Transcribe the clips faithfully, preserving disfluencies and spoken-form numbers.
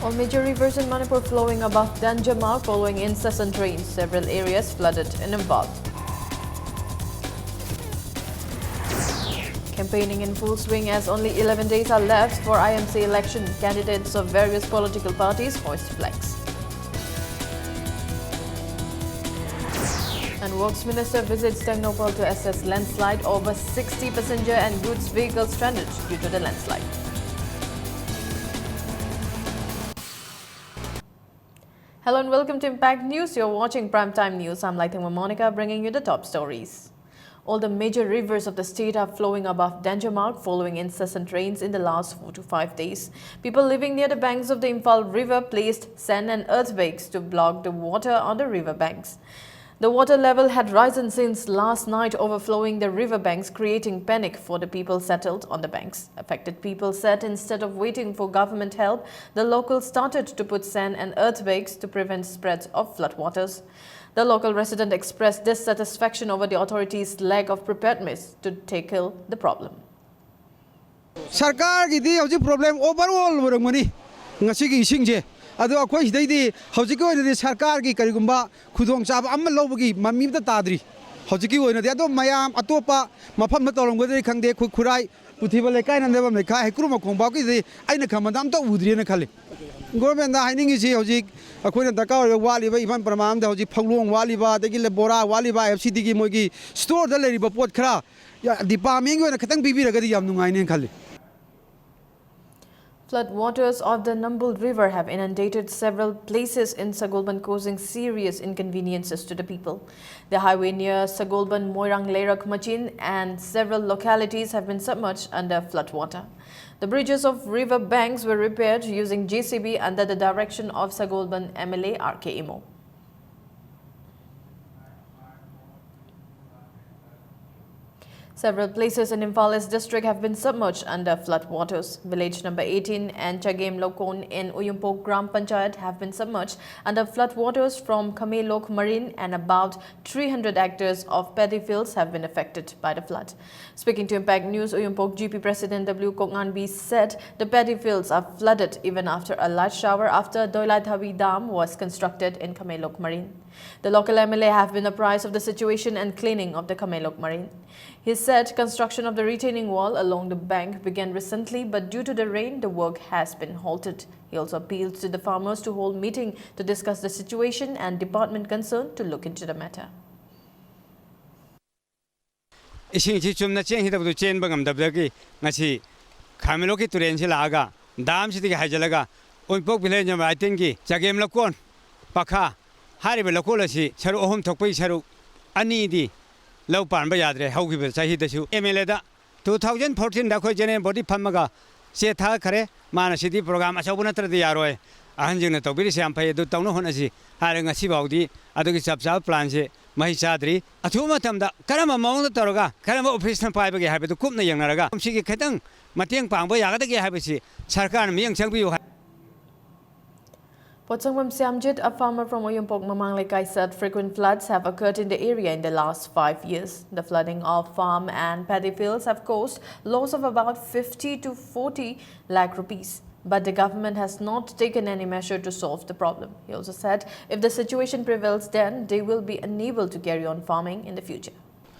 All major rivers in Manipur flowing above danger mark following incessant rains. Several areas flooded in Imphal. Campaigning in full swing as only eleven days are left for I M C election. Candidates of various political parties hoist flags. And Works Minister visits Tengnoupal to assess landslide. Over sixty passenger and goods vehicles stranded due to the landslide. Hello and welcome to Impact News. You're watching Prime Time News. I'm Laithengma Monica, bringing you the top stories. All the major rivers of the state are flowing above danger mark following incessant rains in the last four to five days. People living near the banks of the Imphal River placed sand and earthworks to block the water on the river banks. The water level had risen since last night, overflowing the river banks, creating panic for the people settled on the banks. Affected people said instead of waiting for government help, the locals started to put sand and earthworks to prevent spreads of floodwaters. The local resident expressed dissatisfaction over the authorities' lack of preparedness to tackle the problem. ꯁꯔꯀꯥꯔꯒꯤꯗꯤ ꯍꯧꯖꯤꯛ problem over all ꯑꯣꯏꯔꯝꯒꯅꯤ ꯉꯁꯤꯒꯤ ꯏꯁꯤꯡꯁꯦ꯫ ꯑꯗꯣ ꯑꯩꯈꯣꯏ ꯁꯤꯗꯩꯗꯤ ꯍꯧꯖꯤꯛꯀꯤ ꯑꯣꯏꯅꯗꯤ ꯁꯔꯀꯥꯔꯒꯤ ꯀꯔꯤꯒꯨꯝꯕ ꯈꯨꯗꯣꯡꯆꯥꯕ ꯑꯃ ꯂꯧꯕꯒꯤ ꯃꯃꯤ ꯑꯝꯇ ꯇꯥꯗ꯭ꯔꯤ ꯍꯧꯖꯤꯛꯀꯤ ꯑꯣꯏꯅꯗꯤ꯫ ꯑꯗꯣ ꯃꯌꯥꯝ ꯑꯇꯣꯞꯄ ꯃꯐꯝꯗ ꯇꯧꯔꯝꯒꯗ꯭ꯔꯗꯤ ꯈꯪꯗꯦ, ꯑꯩꯈꯣꯏ ꯈꯨꯔꯥꯏ, ꯄꯨꯊꯤꯕ ꯂꯩꯀꯥꯏ, ꯅꯟꯗꯕꯝ ꯂꯩꯀꯥꯏ, ꯍꯩꯀ꯭ꯔꯨ ꯃꯈꯣꯡ ꯐꯥꯎꯒꯤꯗꯤ ꯑꯩꯅ ꯈꯟꯕꯗ ꯑꯝꯇ ꯎꯗ꯭ꯔꯤꯅ ꯈꯜꯂꯤ꯫ ꯒꯣꯔꯃꯦꯟꯗ ꯍꯥꯏꯅꯤꯡꯉꯤꯁꯤ ꯍꯧꯖꯤꯛ ꯑꯩꯈꯣꯏꯅ ꯗꯔꯀꯥꯔ ꯑꯣꯏꯕ ꯋꯥꯠꯂꯤꯕ, ꯏꯝꯐꯥꯜ ꯄ꯭ꯔꯃꯥꯟꯗ ꯍꯧꯖꯤꯛ ꯐꯧꯂꯣꯡ ꯋꯥꯠꯂꯤꯕ, ꯑꯗꯒꯤ ꯕꯣꯔꯥ ꯋꯥꯠꯂꯤꯕ, ꯑꯦꯐ ꯁꯤ ꯗꯤꯒꯤ ꯃꯣꯏꯒꯤ ꯁ꯭ꯇꯣꯔꯗ ꯂꯩꯔꯤꯕ ꯄꯣꯠ ꯈꯔ ꯗꯤꯄꯥꯔꯠꯃꯦꯟꯒꯤ ꯑꯣꯏꯅ ꯈꯤꯇꯪ ꯄꯤꯕꯤꯔꯒꯗꯤ ꯌꯥꯝ ꯅꯨꯡꯉꯥꯏꯅꯦꯅ ꯈꯜꯂꯤ꯫ Flood waters of the Nambul River have inundated several places in Sagolband, causing serious inconveniences to the people. The highway near Sagolband, Moirang Leirak Machin, and several localities have been submerged under flood water. The bridges of river banks were repaired using J C B under the direction of Sagolband M L A R K Imo. Several places in Imphal East district have been submerged under flood waters. Village number eighteen and Chagem Lokon in Uyumpok Gram Panchayat have been submerged under flood waters from Khamelok Marine, and about three hundred hectares of paddy fields have been affected by the flood. Speaking to Impact News, Uyumpok G P President W Koknganbi said the paddy fields are flooded even after a light shower after Doilai Thawi Dam was constructed in Khamelok Marine. The local M L A have been apprised of the situation and cleaning of the Khamelok Marine. He said construction of the retaining wall along the bank began recently, but due to the rain, the work has been halted. He also appealed to the farmers to hold meeting to discuss the situation and department concerned to look into the matter. ꯏꯁꯤꯡꯁꯤ ꯆꯨꯝꯅ ꯆꯦꯟꯈꯤꯗꯕꯗꯨ ꯆꯦꯟꯕ ꯉꯝꯗꯕꯗꯒꯤ ꯉꯁꯤ ꯈꯥꯃꯦꯟꯂꯣꯛꯀꯤ ꯇꯨꯔꯦꯟꯁꯤ ꯂꯥꯛꯑꯒ ꯗꯥꯝꯁꯤꯗꯒꯤ ꯍꯥꯏꯖꯤꯜꯂꯒ ꯎꯏꯄꯣꯛ village number ꯑꯩꯠꯇꯤꯟꯒꯤ ꯆꯒꯦꯝ ꯂꯧꯀꯣꯟ ꯄꯈꯥ ꯍꯥꯏꯔꯤꯕ ꯂꯧꯀꯣꯟ ꯑꯁꯤ ꯁꯔꯨꯛ ꯑꯍꯨꯝ ꯊꯣꯛꯄꯒꯤ ꯁꯔꯨꯛ ꯑꯅꯤꯗꯤ ꯂꯧ ꯄꯥꯟꯕ ꯌꯥꯗ꯭ꯔꯦ꯫ ꯍꯧꯈꯤꯕ ꯆꯍꯤꯗꯁꯨ ꯑꯦꯝ ꯑꯦꯜ ꯑꯦꯗ ꯇꯨ ꯊꯥꯎꯖꯟ ꯐꯣꯔꯇꯤꯟꯗ ꯑꯩꯈꯣꯏ ꯖꯦꯅꯔꯦꯜ ꯕꯣꯗꯤ ꯐꯝꯃꯒ ꯆꯦ ꯊꯥꯒꯠꯈ꯭ꯔꯦ꯫ ꯃꯥꯅ ꯁꯤꯗꯤ ꯄ꯭ꯔꯣꯒ꯭ꯔꯥꯝ ꯑꯆꯧꯕ ꯅꯠꯇ꯭ꯔꯗꯤ ꯌꯥꯔꯣꯏ, ꯑꯍꯟꯁꯤꯡꯅ ꯇꯧꯕꯤꯔꯤꯁꯦ ꯌꯥꯝ ꯐꯩ, ꯑꯗꯨ ꯇꯧꯅ ꯍꯣꯠꯅꯁꯤ ꯍꯥꯏꯔꯒ ꯉꯁꯤ ꯐꯥꯎꯗꯤ ꯑꯗꯨꯒꯤ ꯆꯞ ꯆꯥꯕ ꯄ꯭ꯂꯥꯟꯁꯦ ꯃꯍꯩ ꯆꯥꯗ꯭ꯔꯤ꯫ ꯑꯊꯨꯕ ꯃꯇꯝꯗ ꯀꯔꯝꯕ ꯃꯑꯣꯡꯗ ꯇꯧꯔꯒ ꯀꯔꯝꯕ ꯑꯣꯐꯤꯁꯅ ꯄꯥꯏꯕꯒꯦ ꯍꯥꯏꯕꯗꯨ ꯀꯨꯞꯅ ꯌꯦꯡꯅꯔꯒ ꯃꯁꯤꯒꯤ ꯈꯤꯇꯪ ꯃꯇꯦꯡ ꯄꯥꯡꯕ ꯌꯥꯒꯗꯒꯦ ꯍꯥꯏꯕꯁꯤ ꯁꯔꯀꯥꯔꯅ ꯃꯤꯠꯌꯦꯡ ꯆꯪꯕꯤꯌꯨ ꯍꯥꯏ꯫ Potsangpam Siamjit, a farmer from Oyumpok Mamang Lekai, said frequent floods have occurred in the area in the last five years. The flooding of farm and paddy fields have caused loss of about fifty to forty lakh rupees. But the government has not taken any measure to solve the problem. He also said if the situation prevails, then they will be unable to carry on farming in the future.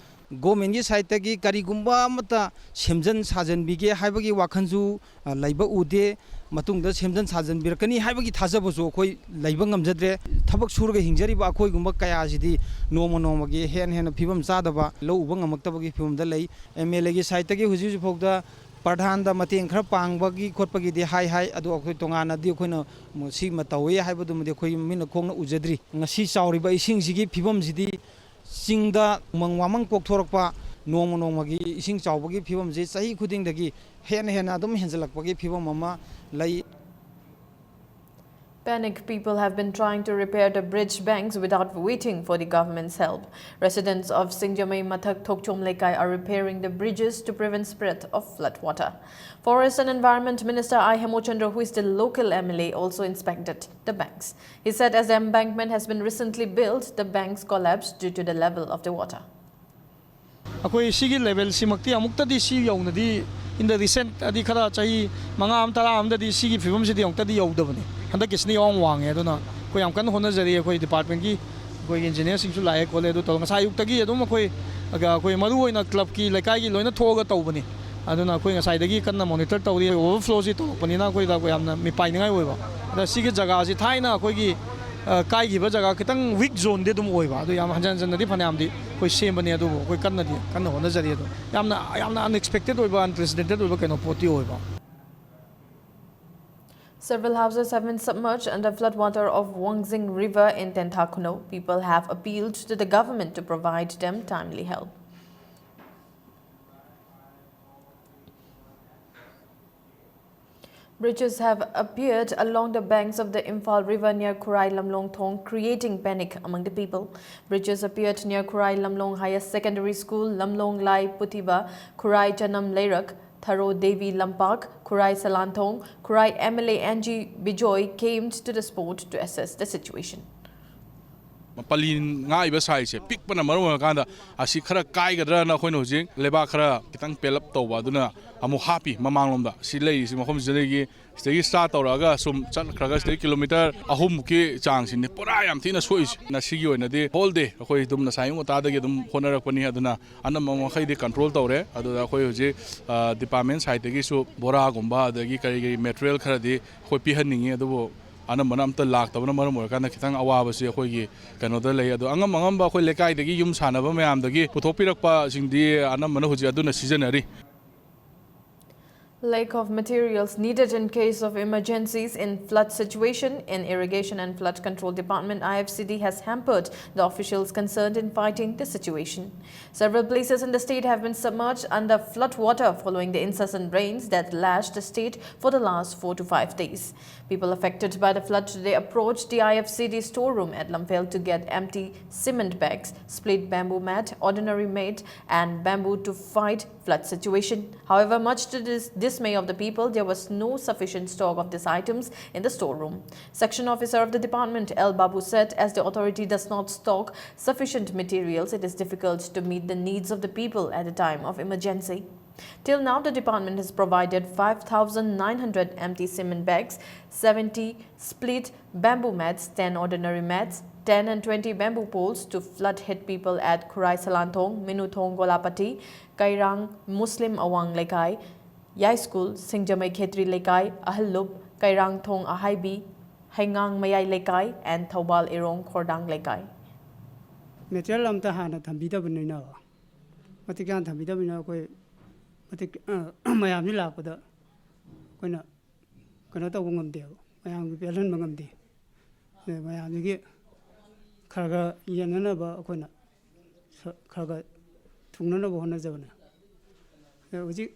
ꯒꯣꯔꯃꯦꯟꯒꯤ ꯁꯥꯏꯠꯇꯒꯤ ꯀꯔꯤꯒꯨꯝꯕ ꯑꯃꯠꯇ ꯁꯦꯝꯖꯤꯟ ꯁꯥꯖꯤꯟꯕꯤꯒꯦ ꯍꯥꯏꯕꯒꯤ ꯋꯥꯈꯜꯁꯨ ꯂꯩꯕ ꯎꯗꯦ꯫ ꯃꯇꯨꯡꯗ ꯁꯦꯝꯖꯤꯟ ꯁꯥꯖꯤꯟꯕꯤꯔꯛꯀꯅꯤ ꯍꯥꯏꯕꯒꯤ ꯊꯥꯖꯕꯁꯨ ꯑꯩꯈꯣꯏ ꯂꯩꯕ ꯉꯝꯖꯗ꯭ꯔꯦ꯫ ꯊꯕꯛ ꯁꯨꯔꯒ ꯍꯤꯡꯖꯔꯤꯕ ꯑꯩꯈꯣꯏꯒꯨꯝꯕ ꯀꯌꯥꯁꯤꯗꯤ ꯅꯣꯡꯃ ꯅꯣꯡꯃꯒꯤ ꯍꯦꯟꯅ ꯍꯦꯟꯅ ꯐꯤꯕꯝ ꯆꯥꯗꯕ, ꯂꯧ ꯎꯕ ꯉꯝꯃꯛꯇꯕꯒꯤ ꯐꯤꯕꯝꯗ ꯂꯩ꯫ ꯑꯦꯝ ꯑꯦꯜ ꯑꯦꯒꯤ ꯁꯥꯏꯠꯇꯒꯤ ꯍꯧꯖꯤꯛ ꯍꯧꯖꯤꯛ ꯐꯥꯎꯗ ꯄ꯭ꯔꯙꯥꯟꯗ ꯃꯇꯦꯡ ꯈꯔ ꯄꯥꯡꯕꯒꯤ ꯈꯣꯠꯄꯒꯤꯗꯤ ꯍꯥꯏ ꯍꯥꯏ, ꯑꯗꯣ ꯑꯩꯈꯣꯏ ꯇꯣꯉꯥꯟꯅꯗꯤ ꯑꯩꯈꯣꯏꯅ ꯁꯤꯃ ꯇꯧꯏ ꯍꯥꯏꯕꯗꯨꯃꯗꯤ ꯑꯩꯈꯣꯏ ꯃꯤꯠꯅ ꯈꯣꯡꯅ ꯎꯖꯗ꯭ꯔꯤ꯫ ꯉꯁꯤ ꯆꯥꯎꯔꯤꯕ ꯏꯁꯤꯡꯁꯤꯒꯤ ꯐꯤꯕꯝꯁꯤꯗꯤ ꯆꯤꯡꯗ ꯎꯃꯪ ꯋꯥꯃꯪ ꯀꯣꯛꯊꯣꯔꯛꯄ, ꯅꯣꯡꯃ ꯅꯣꯡꯃꯒꯤ ꯏꯁꯤꯡ ꯆꯥꯎꯕꯒꯤ ꯐꯤꯕꯝꯁꯤ ꯆꯍꯤ ꯈꯨꯗꯤꯡꯗꯒꯤ ꯍꯦꯟꯅ ꯍꯦꯟꯅ ꯑꯗꯨꯝ ꯍꯦꯟꯖꯜꯂꯛꯄꯒꯤ ꯐꯤꯕꯝ ꯑꯃ ꯂꯩ꯫ Panicked people have been trying to repair the bridge banks without waiting for the government's help. Residents of Singjamei Mathak Thokchom Lekai are repairing the bridges to prevent spread of floodwater. Forest and Environment Minister I Hemochandra, who is the local M L A, also inspected the banks. He said as the embankment has been recently built, the banks collapsed due to the level of the water. ꯑꯩꯈꯣꯏ ꯁꯤꯒꯤ ꯂꯦꯚꯦꯜꯁꯤꯃꯛꯇꯤ ꯑꯃꯨꯛꯇꯗꯤ ꯁꯤ ꯌꯧꯅꯗꯤ, in the recent, ꯍꯥꯏꯗꯤ ꯈꯔ ꯆꯍꯤ ꯃꯉꯥ ꯑꯃ ꯇꯔꯥ ꯑꯃꯗꯗꯤ ꯁꯤꯒꯤ ꯐꯤꯕꯝꯁꯤꯗꯤ ꯑꯃꯨꯛꯇꯗꯤ ꯌꯧꯗꯕꯅꯤ꯫ ꯍꯟꯗꯛꯀꯤꯁꯤꯅ ꯌꯥꯝ ꯋꯥꯡꯉꯦ꯫ ꯑꯗꯨꯅ ꯑꯩꯈꯣꯏ ꯌꯥꯝ ꯀꯟꯅ ꯍꯣꯠꯅꯖꯔꯤ꯫ ꯑꯩꯈꯣꯏ ꯗꯤꯄꯥꯔꯠꯃꯦꯟꯒꯤ ꯑꯩꯈꯣꯏꯒꯤ ꯏꯟꯖꯤꯅꯤꯌꯔꯁꯤꯡꯁꯨ ꯂꯥꯛꯑꯦ ꯈꯣꯠꯂꯦ꯫ ꯑꯗꯨ ꯇꯧꯔꯒ ꯉꯁꯥꯏ ꯑꯌꯨꯛꯇꯒꯤ ꯑꯗꯨꯝ ꯑꯩꯈꯣꯏ, ꯑꯩꯈꯣꯏ ꯃꯔꯨ ꯑꯣꯏꯅ ꯀ꯭ꯂꯕꯀꯤ, ꯂꯩꯀꯥꯏꯒꯤ ꯂꯣꯏꯅ ꯊꯣꯛꯑꯒ ꯇꯧꯕꯅꯤ꯫ ꯑꯗꯨꯅ ꯑꯩꯈꯣꯏ ꯉꯁꯥꯏꯗꯒꯤ ꯀꯟꯅ ꯃꯣꯅꯤꯇꯔ ꯇꯧꯔꯤ꯫ ꯑꯣꯚꯔꯐ꯭ꯂꯣꯁꯤ ꯇꯧꯔꯛꯄꯅꯤꯅ ꯑꯩꯈꯣꯏꯗ ꯌꯥꯝꯅ ꯃꯤꯄꯥꯏꯅꯤꯡꯉꯥꯏ ꯑꯣꯏꯕ꯫ ꯑꯗ ꯁꯤꯒꯤ ꯖꯒꯥꯁꯤ ꯊꯥꯏꯅ ꯑꯩꯈꯣꯏꯒꯤ, ꯑ, ꯀꯥꯏꯈꯤꯕ ꯖꯒꯥ ꯈꯤꯇꯪ ꯋꯤꯛ ꯖꯣꯟꯗꯤ ꯑꯗꯨꯝ ꯑꯣꯏꯕ꯫ ꯑꯗꯨ ꯌꯥꯝ ꯍꯟꯖꯟ ꯍꯟꯖꯟꯅꯗꯤ ꯐꯅꯌꯥꯝꯗꯤ ꯑꯩꯈꯣꯏ ꯁꯦꯝꯕꯅꯤ, ꯑꯗꯨꯕꯨ ꯑꯩꯈꯣꯏ ꯀꯟꯅꯗꯤ, ꯀꯟꯅ ꯍꯣꯠꯅꯖꯔꯤ꯫ ꯑꯗꯣ ꯌꯥꯝꯅ, ꯌꯥꯝꯅ ꯑꯟꯑꯦꯛꯁꯄꯦꯛꯇꯦꯠ ꯑꯣꯏꯕ, ꯑꯟꯄ꯭ꯔꯦꯁꯤꯗꯦꯟꯇꯦꯠ ꯑꯣꯏꯕ ꯀꯩꯅꯣ ꯄꯣꯠꯇꯤ ꯑꯣꯏꯕ꯫ Several houses have been submerged under floodwater of Wangjing River in Tentha Khunou. People have appealed to the government to provide them timely help. Bridges have appeared along the banks of the Imphal River near Khurai Lamlong Thong, creating panic among the people. Bridges appeared near Khurai Lamlong Higher Secondary School, Lamlong Lai Putiba, Khurai Chanam Leirak, Tharo Devi Lampak, Khurai Salanthong, Khurai M L A Angie Bijoy came to the spot to assess the situation. ꯄꯂꯤ ꯉꯥꯛꯏꯕ ꯁꯥꯏꯖꯁꯦ ꯄꯤꯛꯄꯅ ꯃꯔꯝ ꯑꯣꯏꯔꯀꯥꯟꯗ ꯑꯁꯤ ꯈꯔ ꯀꯥꯏꯒꯗ꯭ꯔꯅ ꯑꯩꯈꯣꯏꯅ ꯍꯧꯖꯤꯛ ꯂꯩꯕꯥꯛ ꯈꯔ ꯈꯤꯇꯪ ꯄꯦꯜꯂꯞ ꯇꯧꯕ, ꯑꯗꯨꯅ ꯑꯃꯨꯛ ꯍꯥꯞꯄꯤ ꯃꯃꯥꯡꯂꯣꯝꯗ꯫ ꯁꯤ ꯂꯩꯔꯤꯁꯤ ꯃꯐꯝꯁꯤꯗꯒꯤ, ꯁꯤꯗꯒꯤ ꯁ꯭ꯇꯥꯔꯠ ꯇꯧꯔꯛꯑꯒ ꯁꯨꯝ ꯆꯠꯈ꯭ꯔꯒ ꯁꯤꯗꯒꯤ ꯀꯤꯂꯣꯃꯤꯇꯔ ꯑꯍꯨꯝꯃꯨꯛꯀꯤ ꯆꯥꯡꯁꯤꯅꯤ ꯄꯨꯔꯥ ꯌꯥꯝ ꯊꯤꯅ ꯁꯣꯛꯏꯁꯦ꯫ ꯉꯁꯤꯒꯤ ꯑꯣꯏꯅꯗꯤ ꯍꯣꯜ ꯗꯦ ꯑꯩꯈꯣꯏ ꯑꯗꯨꯝ ꯉꯁꯥꯏ ꯑꯌꯨꯛ ꯉꯟꯇꯥꯗꯒꯤ ꯑꯗꯨꯝ ꯍꯣꯠꯅꯔꯛꯄꯅꯤ꯫ ꯑꯗꯨꯅ ꯑꯅꯝꯕ ꯃꯈꯩꯗꯤ ꯀꯟꯇ꯭ꯔꯣꯜ ꯇꯧꯔꯦ꯫ ꯑꯗꯨꯗ ꯑꯩꯈꯣꯏ ꯍꯧꯖꯤꯛ, ꯑ, ꯗꯤꯄꯥꯔꯠꯃꯦꯟ ꯁꯥꯏꯠꯇꯒꯤꯁꯨ ꯕꯣꯔꯥꯒꯨꯝꯕ ꯑꯗꯒꯤ ꯀꯔꯤ ꯀꯔꯤ ꯃꯦꯇꯔꯤꯌꯦꯜ ꯈꯔꯗꯤ ꯑꯩꯈꯣꯏ ꯄꯤꯍꯟꯅꯤꯡꯉꯤ, ꯑꯗꯨꯕꯨ ꯑꯅꯝꯕꯅ ꯑꯝꯇ ꯂꯥꯛꯇꯕꯅ ꯃꯔꯝ ꯑꯣꯏꯔꯀꯥꯟꯗ ꯈꯤꯇꯪ ꯑꯋꯥꯕꯁꯤ ꯑꯩꯈꯣꯏꯒꯤ ꯀꯩꯅꯣꯗ ꯂꯩ꯫ ꯑꯗꯣ ꯑꯉꯝ ꯑꯉꯝꯕ ꯑꯩꯈꯣꯏ ꯂꯩꯀꯥꯏꯗꯒꯤ ꯌꯨꯝ ꯁꯥꯟꯅꯕ ꯃꯌꯥꯝꯗꯒꯤ ꯄꯨꯊꯣꯛꯄꯤꯔꯛꯄꯁꯤꯡꯗꯤ ꯑꯅꯝꯕꯅ ꯍꯧꯖꯤꯛ ꯑꯗꯨꯅ ꯁꯤꯖꯤꯟꯅꯔꯤ꯫ Lack of materials needed in case of emergencies in flood situation in Irrigation and Flood Control Department, I F C D, has hampered the officials concerned in fighting the situation. Several places in the state have been submerged under flood water following the incessant rains that lashed the state for the last four to five days. People affected by the flood today approached the I F C D storeroom at Lamphel to get empty cement bags, split bamboo mat, ordinary mat, and bamboo to fight flood situation. However, much to the dismay of the people, there was no sufficient stock of these items in the storeroom. Section officer of the department, L Babu, said as the authority does not stock sufficient materials, it is difficult to meet the needs of the people at a time of emergency. Till now, the department has provided five thousand nine hundred empty cement bags, seventy split bamboo mats, ten ordinary mats, ten and twenty bamboo poles to flood hit people at Khurai Salanthong, Minuthong Golapati, Kairang Muslim Awang Lekai, Yai School, Singjamei Khetri Lekai, Ahallup, Kairang Thong Ahaibi, Haingang Mayai Lekai, and Thoubal Irong Khordang Lekai. Material ꯑꯝꯇ ꯍꯥꯟꯅ ꯊꯝꯕꯤꯗꯕꯅꯤꯅ, ꯃꯇꯤꯛ ꯆꯥꯅ ꯊꯝꯕꯤꯗꯕꯅꯤꯅ ꯑꯩꯈꯣꯏ ꯃꯇꯤꯛ ꯃꯌꯥꯝꯁꯤ ꯂꯥꯛꯄꯗ ꯑꯩꯈꯣꯏꯅ ꯀꯩꯅꯣ ꯇꯧꯕ ꯉꯝꯗꯦꯕ, ꯃꯌꯥꯝꯒꯤ ꯄꯦꯜꯍꯟꯕ ꯉꯝꯗꯦ꯫ ꯑꯗꯩ ꯃꯌꯥꯝꯁꯤꯒꯤ ꯈꯔ ꯈꯔ ꯌꯦꯟꯅꯅꯕ ꯑꯩꯈꯣꯏꯅ ꯈꯔ ꯈꯔ ꯊꯨꯡꯅꯅꯕ ꯍꯣꯠꯅꯖꯕꯅꯦ꯫ ꯑꯗꯣ ꯍꯧꯖꯤꯛ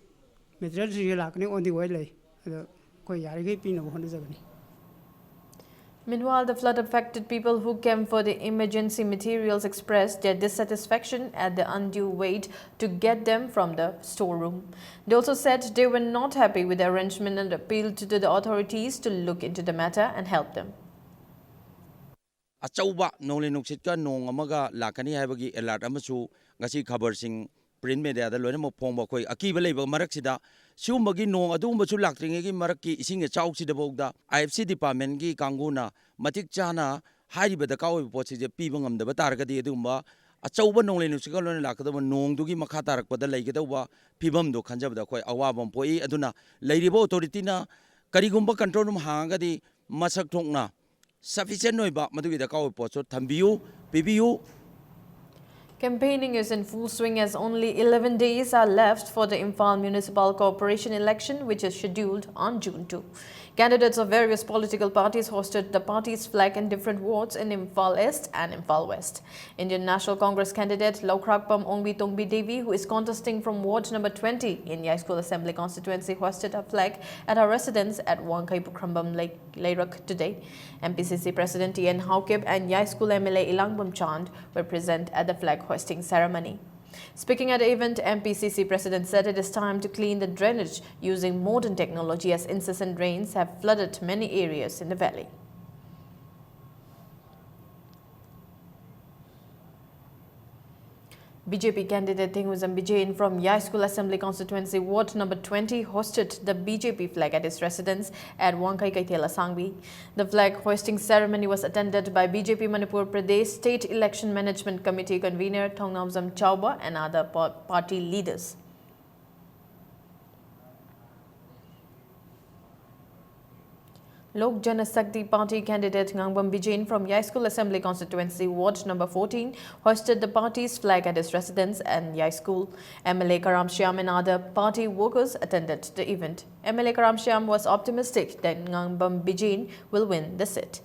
ꯃꯦꯇꯔꯤꯌꯦꯜꯁꯤꯡꯁꯦ ꯂꯥꯛꯀꯅꯤ, ꯑꯣꯟ ꯗꯤ ꯋꯦ ꯂꯩ꯫ ꯑꯗꯣ ꯑꯩꯈꯣꯏ ꯌꯥꯔꯤꯈꯩ ꯄꯤꯅꯕ ꯍꯣꯠꯅꯖꯒꯅꯤ꯫ Meanwhile, the flood affected people who came for the emergency materials expressed their dissatisfaction at the undue wait to get them from the storeroom. They also said they were not happy with the arrangement and appealed to the authorities to look into the matter and help them. ꯑꯆꯧꯕ ꯅꯣꯡꯂꯩ ꯅꯨꯡꯁꯤꯠꯀ ꯅꯣꯡ ꯑꯃꯒ ꯂꯥꯛꯀꯅꯤ ꯍꯥꯏꯕꯒꯤ alert ꯑꯃꯁꯨ ꯉꯁꯤ ꯈꯕꯔꯁꯤꯡ, print ꯃꯦꯗꯤꯌꯥꯗ ꯂꯣꯏꯅꯃꯛ ꯐꯣꯡꯕ ꯑꯩꯈꯣꯏ ꯑꯀꯤꯕ ꯂꯩꯕ ꯃꯔꯛꯁꯤꯗ, ꯁꯤꯒꯨꯝꯕꯒꯤ ꯅꯣꯡ ꯑꯗꯨꯒꯨꯝꯕꯁꯨ ꯂꯥꯛꯇ꯭ꯔꯤꯉꯩꯒꯤ ꯃꯔꯛꯀꯤ ꯏꯁꯤꯡ ꯏꯆꯥꯎꯁꯤꯗꯐꯥꯎꯗ ꯑꯥꯏ ꯑꯦꯐ ꯁꯤ ꯗꯤꯄꯥꯔꯠꯃꯦꯟꯒꯤ ꯀꯥꯡꯕꯨꯅ ꯃꯇꯤꯛ ꯆꯥꯅ ꯍꯥꯏꯔꯤꯕ ꯗꯔꯀꯥꯔ ꯑꯣꯏꯕ ꯄꯣꯠꯁꯤꯡꯁꯦ ꯄꯤꯕ ꯉꯝꯗꯕ ꯇꯥꯔꯒꯗꯤ, ꯑꯗꯨꯒꯨꯝꯕ ꯑꯆꯧꯕ ꯅꯣꯡꯂꯩ ꯅꯨꯡꯁꯤꯠꯀ ꯂꯣꯏꯅ ꯂꯥꯛꯀꯗꯧꯕ ꯅꯣꯡꯗꯨꯒꯤ ꯃꯈꯥ ꯇꯥꯔꯛꯄꯗ ꯂꯩꯒꯗꯧꯕ ꯐꯤꯕꯝꯗꯣ ꯈꯟꯖꯕꯗ ꯑꯩꯈꯣꯏ ꯑꯋꯥꯕ ꯑꯃ ꯄꯣꯛꯏ꯫ ꯑꯗꯨꯅ ꯂꯩꯔꯤꯕ ꯑꯣꯊꯣꯔꯤꯇꯤꯅ ꯀꯔꯤꯒꯨꯝꯕ ꯀꯟꯇ꯭ꯔꯣꯜ ꯔꯨꯝ ꯍꯥꯡꯉꯒꯗꯤ ꯃꯁꯛ ꯊꯣꯛꯅ ꯁꯐꯤꯁꯦꯟ ꯑꯣꯏꯕ ꯃꯗꯨꯒꯤ ꯗꯔꯀꯥꯔ ꯑꯣꯏꯕ ꯄꯣꯠꯁꯨ ꯊꯝꯕꯤꯌꯨ, ꯄꯤꯕꯤꯌꯨ꯫ Campaigning is in full swing as only eleven days are left for the Imphal Municipal Corporation election, which is scheduled on June two. Candidates of various political parties hoisted the party's flag in different wards in Imphal East and Imphal West. Indian National Congress candidate Lokrakpam Ongbi Tongbi Devi, who is contesting from ward number twenty in Yaskul Assembly Constituency, hoisted her flag at her residence at Wangkhei Pukhrambam Lake, Leirak today. M P C C President T N Haokip and Yaskul M L A Ilangbam Chand were present at the flag hoisting ceremony. Speaking at the event, M P C C President said it is time to clean the drainage using modern technology as incessant rains have flooded many areas in the valley. B J P candidate Thenguzam Bijayan from Yaskul Assembly Constituency, Ward number twenty, hoisted the B J P flag at his residence at Wangkhei Keithel Asangbi. The flag hoisting ceremony was attended by B J P Manipur Pradesh State Election Management Committee convener Thongnaozam Chauba and other pa- party leaders. Lok Janashakti Party candidate Ngangbam Bijayan from Yaskul Assembly Constituency, Ward number fourteen, hoisted the party's flag at his residence in Yaskul. M L A Karam Shyam and other party workers attended the event. M L A Karam Shyam was optimistic that Ngangbam Bijayan will win the seat.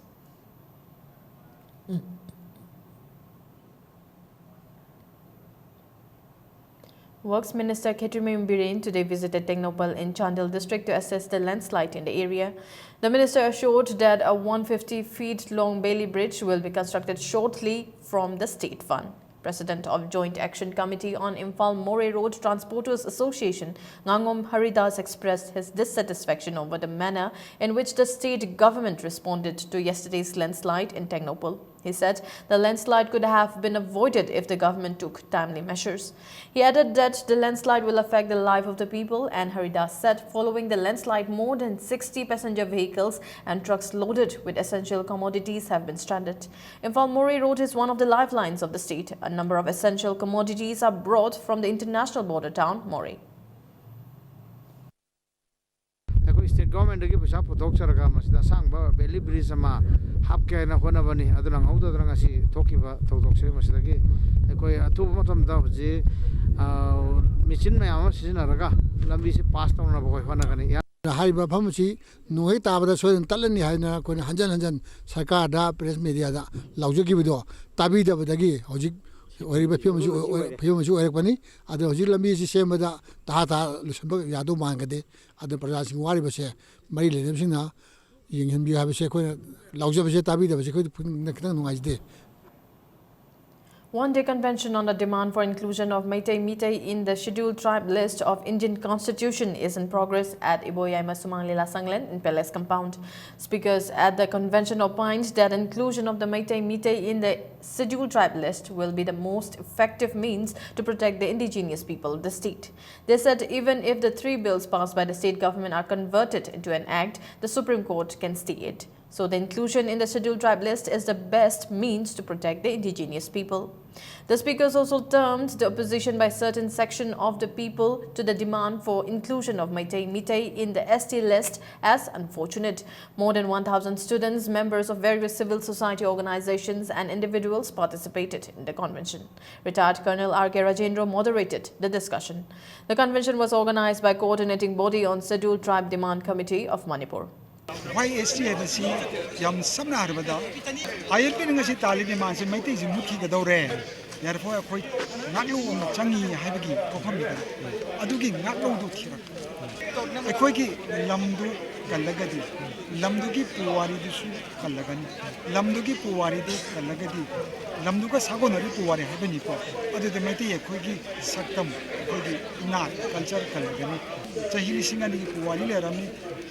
Works Minister Khetrimyung Biren today visited Tengnoupal in Chandel district to assess the landslide in the area. The minister assured that a one fifty feet long Bailey bridge will be constructed shortly from the state fund. President of Joint Action Committee on Imphal Moreh Road Transporters Association, Ngangom Haridas, expressed his dissatisfaction over the manner in which the state government responded to yesterday's landslide in Tengnoupal. He said the landslide could have been avoided if the government took timely measures. He added that the landslide will affect the life of the people, and Haridas said following the landslide, more than sixty passenger vehicles and trucks loaded with essential commodities have been stranded. Imphal Moreh Road is one of the lifelines of the state. A number of essential commodities are brought from the international border town, Moreh. ꯑꯩꯈꯣꯏ state ꯒꯣꯔꯃꯦꯟꯗꯒꯤ ꯄꯩꯁꯥ ꯄꯨꯊꯣꯛꯆꯔꯒ ꯃꯁꯤꯗ ꯑꯁꯥꯡꯕ valley bridge ꯑꯃ ꯍꯥꯞꯀꯦ ꯍꯥꯏꯅ ꯍꯣꯠꯅꯕꯅꯤ꯫ ꯑꯗꯨ ꯅꯪꯍꯧꯗꯗꯅ ꯉꯁꯤ ꯊꯣꯛꯈꯤꯕ ꯊꯧꯗꯣꯛꯁꯦ, ꯃꯁꯤꯗꯒꯤ ꯑꯩꯈꯣꯏ ꯑꯊꯨꯕ ꯃꯇꯝꯗ ꯍꯧꯖꯤꯛ, ꯑ, ꯃꯦꯆꯤꯟ ꯃꯌꯥꯝ ꯑꯃ ꯁꯤꯖꯤꯟꯅꯔꯒ ꯂꯝꯕꯤꯁꯤ ꯄꯥꯁ ꯇꯧꯅꯕ ꯑꯩꯈꯣꯏ ꯍꯣꯠꯅꯒꯅꯤ꯫ ꯍꯥꯏꯔꯤꯕ ꯃꯐꯝ ꯑꯁꯤ ꯅꯣꯡ ꯍꯦꯛ ꯇꯥꯕꯗ ꯁꯣꯏꯗꯅ ꯇꯠꯂꯅꯤ ꯍꯥꯏꯗꯅ ꯑꯩꯈꯣꯏꯅ ꯍꯟꯖꯟ ꯍꯟꯖꯟ ꯁꯔꯀꯥꯔꯗ, ꯄ꯭ꯔꯦꯁ ꯃꯦꯗꯤꯌꯥꯗ ꯂꯥꯎꯖꯈꯤꯕꯗꯣ ꯇꯥꯕꯤꯗꯕꯗꯒꯤ ꯍꯧꯖꯤꯛ ꯑꯣꯏꯔꯤꯕ ꯐꯤꯕꯝ ꯑꯁꯤ ꯑꯣꯏ-, ꯐꯤꯕꯝ ꯑꯁꯤ ꯑꯣꯏꯔꯛꯄꯅꯤ꯫ ꯑꯗꯣ ꯍꯧꯖꯤꯛ ꯂꯝꯕꯤ ꯑꯁꯤ ꯁꯦꯝꯕꯗ ꯇꯍꯥ ꯇꯍꯥ ꯂꯣꯏꯁꯤꯟꯕ ꯌꯥꯗꯧ ꯃꯥꯟꯒꯗꯦ꯫ ꯑꯗꯨꯅ ꯄ꯭ꯔꯖꯥꯁꯤꯡ ꯋꯥꯔꯤꯕꯁꯦ ꯃꯔꯤ ꯂꯩꯅꯕꯁꯤꯡꯅ ꯌꯦꯡꯁꯤꯟꯕꯤꯌꯨ ꯍꯥꯏꯕꯁꯦ ꯑꯩꯈꯣꯏꯅ ꯂꯥꯎꯖꯕꯁꯦ ꯇꯥꯕꯤꯗꯕꯁꯦ ꯑꯩꯈꯣꯏ ꯄꯨꯛꯅꯤꯡꯗ ꯈꯤꯇꯪ ꯅꯨꯡꯉꯥꯏꯖꯗꯦ꯫ One-day convention on the demand for inclusion of Meitei Meitei in the Scheduled Tribe list of Indian Constitution is in progress at Iboyaima Sumang Lila Sanglen in Palace Compound. Speakers at the convention opined that inclusion of the Meitei Meitei in the Scheduled Tribe list will be the most effective means to protect the indigenous people of the state. They said even if the three bills passed by the state government are converted into an act, the Supreme Court can stay it. So the inclusion in the Scheduled Tribe list is the best means to protect the indigenous people. The speakers also termed the opposition by certain section of the people to the demand for inclusion of Meitei Meitei in the S T list as unfortunate. More than one thousand students, members of various civil society organizations and individuals participated in the convention. Retired Colonel R K Rajendra moderated the discussion. The convention was organized by Coordinating Body on Scheduled Tribe Demand Committee of Manipur. Y S T ꯍꯥꯏꯕꯁꯤ ꯌꯥꯝ ꯁꯝꯅ ꯍꯥꯏꯔꯕꯗ ꯑꯥꯏ L ꯄꯤꯅ ꯉꯁꯤ ꯇꯥꯜꯂꯤ ꯗꯤꯃꯥꯟꯁꯤ ꯃꯩꯇꯩꯁꯤ ꯃꯨꯠꯈꯤꯒꯗꯧꯔꯦ, therefore ꯑꯩꯈꯣꯏ ꯉꯥꯛꯂꯧꯕ ꯑꯃ ꯆꯪꯉꯤ ꯍꯥꯏꯕꯒꯤ ꯋꯥꯐꯝꯅꯤꯗꯅ꯫ ꯑꯗꯨꯒꯤ ꯉꯥꯛꯂꯧꯗꯨ ꯊꯤꯔꯛꯄ꯫ ꯑꯩꯈꯣꯏꯒꯤ ꯂꯝꯗꯨ ꯀꯜꯂꯒꯗꯤ ꯂꯝꯗꯨꯒꯤ ꯄꯨꯋꯥꯔꯤꯗꯨꯁꯨ ꯀꯜꯂꯒꯅꯤ, ꯂꯝꯗꯨꯒꯤ ꯄꯨꯋꯥꯔꯤꯗꯨ ꯀꯜꯂꯒꯗꯤ ꯂꯝꯗꯨꯒ ꯁꯥꯒꯣꯟꯅꯔꯤ ꯄꯨꯋꯥꯔꯤ ꯍꯥꯏꯕꯅꯤꯀꯣ꯫ ꯑꯗꯨꯗ ꯃꯩꯇꯩ ꯑꯩꯈꯣꯏꯒꯤ ꯁꯛꯇꯝ, ꯑꯩꯈꯣꯏꯒꯤ ꯏꯅꯥꯠ, ꯀꯜꯆꯔ ꯀꯜꯂꯒꯅꯤ꯫ ꯆꯍꯤ ꯂꯤꯁꯤꯡ ꯑꯅꯤꯒꯤ ꯄꯨꯋꯥꯔꯤ ꯂꯩꯔꯝꯃꯤ꯫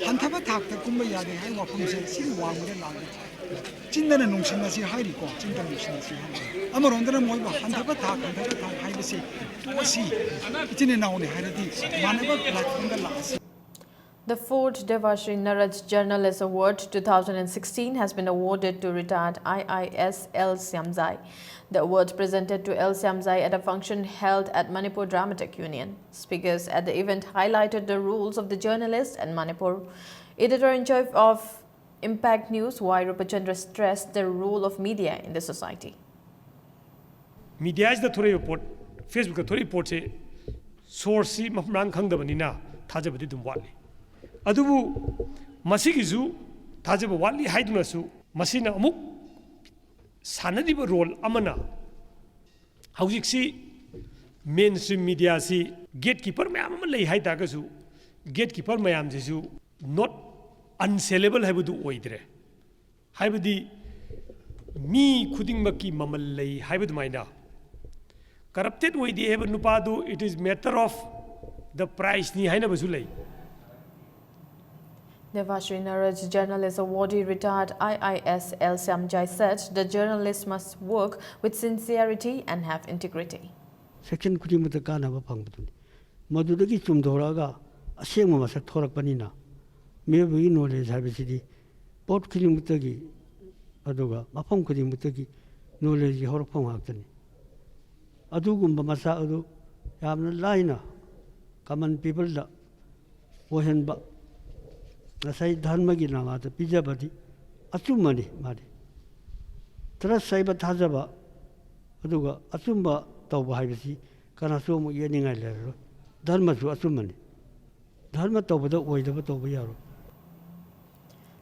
ꯍꯟꯊꯕ ꯊꯥꯛꯇ ꯀꯨꯝꯕ ꯌꯥꯗꯦ ꯍꯥꯏꯕ ꯋꯥꯐꯝꯁꯦ ꯁꯤꯒꯤ ꯋꯥꯡꯃꯗ ꯂꯥꯛꯂꯦ꯫ ꯆꯤꯟꯗꯅ ꯅꯨꯡꯁꯤꯅꯁꯤ ꯍꯥꯏꯔꯤꯀꯣ, ꯆꯤꯟꯗꯅ ꯅꯨꯡꯁꯤꯅꯁꯤ ꯍꯥꯏꯔꯤ꯫ ꯑꯃꯔꯣꯝꯗꯅ ꯃꯣꯏꯕꯨ ꯍꯟꯊꯕ ꯊꯥꯛ, ꯍꯟꯊꯕ ꯊꯥꯛ ꯍꯥꯏꯕꯁꯦ ꯇꯣꯛꯑꯁꯤ, ꯏꯆꯤꯟ ꯏꯅꯥꯎꯅꯤ ꯍꯥꯏꯔꯗꯤ ꯃꯥꯟꯅꯕ ꯄ꯭ꯂꯦꯠꯐꯣꯝꯗ ꯂꯥꯛꯑꯁꯤ꯫ The fourth Devashri Naraj Journalist Award two thousand sixteen has been awarded to retired I I S L Siamjai. The award presented to L Siamjai at a function held at Manipur Dramatic Union. Speakers at the event highlighted the roles of the journalist and Manipur. Editor-in-chief of Impact News, Y Rupachandra, stressed the role of media in the society. ꯃꯤꯗꯤꯌꯥꯁꯤꯗ ꯊꯣꯛꯂꯛꯏꯕ ꯄꯣꯠ, ꯐꯦꯁꯕꯨꯛꯇ ꯊꯣꯛꯂꯛꯏꯕ ꯄꯣꯠꯁꯦ ꯁꯣꯔꯁꯁꯤ ꯃꯐꯝ ꯃꯔꯥꯡ ꯈꯪꯗꯕꯅꯤꯅ ꯊꯥꯖꯕꯗꯤ ꯑꯗꯨꯝ ꯋꯥꯠꯂꯤ꯫ ꯑꯗꯨꯕꯨ ꯃꯁꯤꯒꯤꯁꯨ ꯊꯥꯖꯕ ꯋꯥꯠꯂꯤ ꯍꯥꯏꯗꯨꯅꯁꯨ ꯃꯁꯤꯅ ꯑꯃꯨꯛ ꯁꯥꯟꯅꯔꯤꯕ ꯔꯣꯜ ꯑꯃꯅ ꯍꯧꯖꯤꯛꯁꯤ ꯃꯦꯟ ꯁ꯭ꯇ꯭ꯔꯤꯝ ꯃꯤꯗꯤꯌꯥꯁꯤ ꯒꯦꯠ ꯀꯤꯄꯔ ꯃꯌꯥꯝ ꯑꯃ ꯂꯩ ꯍꯥꯏ ꯇꯥꯔꯒꯁꯨ ꯒꯦꯠ ꯀꯤꯄꯔ ꯃꯌꯥꯝꯁꯤꯁꯨ ꯅꯣꯠ ꯑꯟꯁꯦꯂꯦꯕꯜ ꯍꯥꯏꯕꯗꯨ ꯑꯣꯏꯗ꯭ꯔꯦ꯫ ꯍꯥꯏꯕꯗꯤ ꯃꯤ ꯈꯨꯗꯤꯡꯃꯛꯀꯤ ꯃꯃꯜ ꯂꯩ ꯍꯥꯏꯕ ꯑꯗꯨꯃꯥꯏꯅ ꯀꯔꯞꯇꯦꯠ ꯑꯣꯏꯗꯦ ꯍꯥꯏꯕ ꯅꯨꯄꯥꯗꯨ it is matter of the priceꯅꯤ ꯍꯥꯏꯅꯕꯁꯨ ꯂꯩ꯫ Devashri Naraj Journalist Awardee retired I I S L Siamjai said the journalist must work with sincerity and have integrity. Section ꯈꯨꯗꯤꯡꯃꯛꯇ ꯀꯥꯟꯅꯕ ꯐꯪꯕꯗꯨꯅꯤ꯫ ꯃꯗꯨꯗꯒꯤ ꯆꯨꯝꯊꯣꯔꯛꯑꯒ ꯑꯁꯦꯡꯕ ꯃꯁꯛ ꯊꯣꯔꯛꯄꯅꯤꯅ ꯃꯤꯑꯣꯏꯕꯒꯤ ꯅꯣꯂꯦꯖ ꯍꯥꯏꯕꯁꯤꯗꯤ ꯄꯣꯠ ꯈꯨꯗꯤꯡꯃꯛꯇꯒꯤ ꯑꯗꯨꯒ ꯃꯐꯝ ꯈꯨꯗꯤꯡꯃꯛꯇꯒꯤ ꯅꯣꯂꯦꯖꯀꯤ ꯍꯧꯔꯛꯐꯝ ꯉꯥꯛꯇꯅꯤ꯫ ꯑꯗꯨꯒꯨꯝꯕ ꯃꯆꯥꯛ ꯑꯗꯨ ꯌꯥꯝꯅ ꯂꯥꯏꯅ ꯀꯃꯟ ꯄꯤꯄꯜꯗ ꯑꯣꯏꯍꯟꯕ ꯉꯁꯥꯏ ꯙꯔꯃꯒꯤ ꯅꯃꯥꯗ ꯄꯤꯖꯕꯗꯤ ꯑꯆꯨꯝꯕꯅꯤ꯫ ꯃꯥꯗꯤ ꯇ꯭ꯔꯁ ꯍꯥꯏꯕ ꯊꯥꯖꯕ ꯑꯗꯨꯒ ꯑꯆꯨꯝꯕ ꯇꯧꯕ ꯍꯥꯏꯕꯁꯤ ꯀꯅꯥꯁꯨ ꯑꯃꯨꯛ ꯌꯦꯠꯅꯤꯡꯉꯥꯏ ꯂꯩꯔꯔꯣꯏ꯫ ꯙꯔꯃꯁꯨ ꯑꯆꯨꯝꯕꯅꯤ꯫ ꯙꯔꯃ ꯇꯧꯕꯗ ꯑꯣꯏꯗꯕ ꯇꯧꯕ ꯌꯥꯔꯣꯏ꯫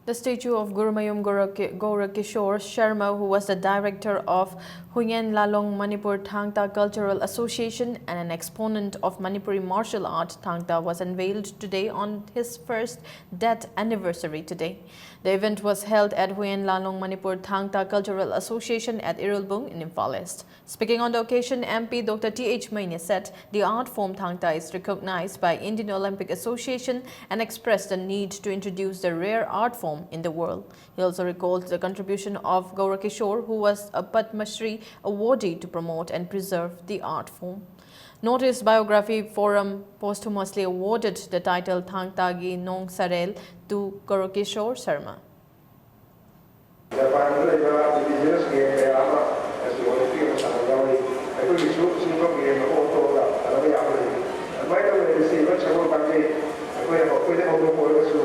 The statue of Gurumayum Goraki- Gorakishore Sharma, who was the director of Huyen Lalong Manipur Thangta Cultural Association and an exponent of Manipuri martial art Thangta, was unveiled today on his first death anniversary today. The event was held at Huyen Lalong Manipur Thangta Cultural Association at Irulbung in Imphal East. Speaking on the occasion, M P Doctor T H Maini said the art form Thangta is recognized by Indian Olympic Association and expressed the need to introduce the rare art form in the world. He also recalled the contribution of Gorakishore, who was a Padma Shri awardee, to promote and preserve the art form. North East Biography Forum posthumously awarded the title Thangtagi Nong Sarel to Gorokishore Sharma. ꯖꯄꯥꯟꯗ ꯂꯩꯕ indigenous game ꯀꯌꯥ ꯑꯃ ꯉꯁꯤ Olympic ꯑꯃ ꯁꯥꯟꯅꯕ ꯌꯥꯎꯔꯤ꯫ ꯑꯩꯈꯣꯏꯒꯤꯁꯨ ꯁꯤꯒꯨꯝꯕ ꯒꯦꯝ ꯑꯃ ꯑꯣꯟꯊꯣꯛꯑꯒ ꯁꯥꯟꯅꯕ ꯌꯥꯕ ꯂꯩ꯫ ꯑꯗꯨꯃꯥꯏꯅ ꯇꯧꯗꯅ ꯉꯁꯤ ꯏꯚꯟ ꯁꯒꯣꯜ ꯀꯥꯡꯖꯩ ꯑꯩꯈꯣꯏꯅ ꯑꯩꯈꯣꯏꯗ ꯍꯧꯗꯣꯛꯄ ꯑꯣꯏꯔꯒꯁꯨ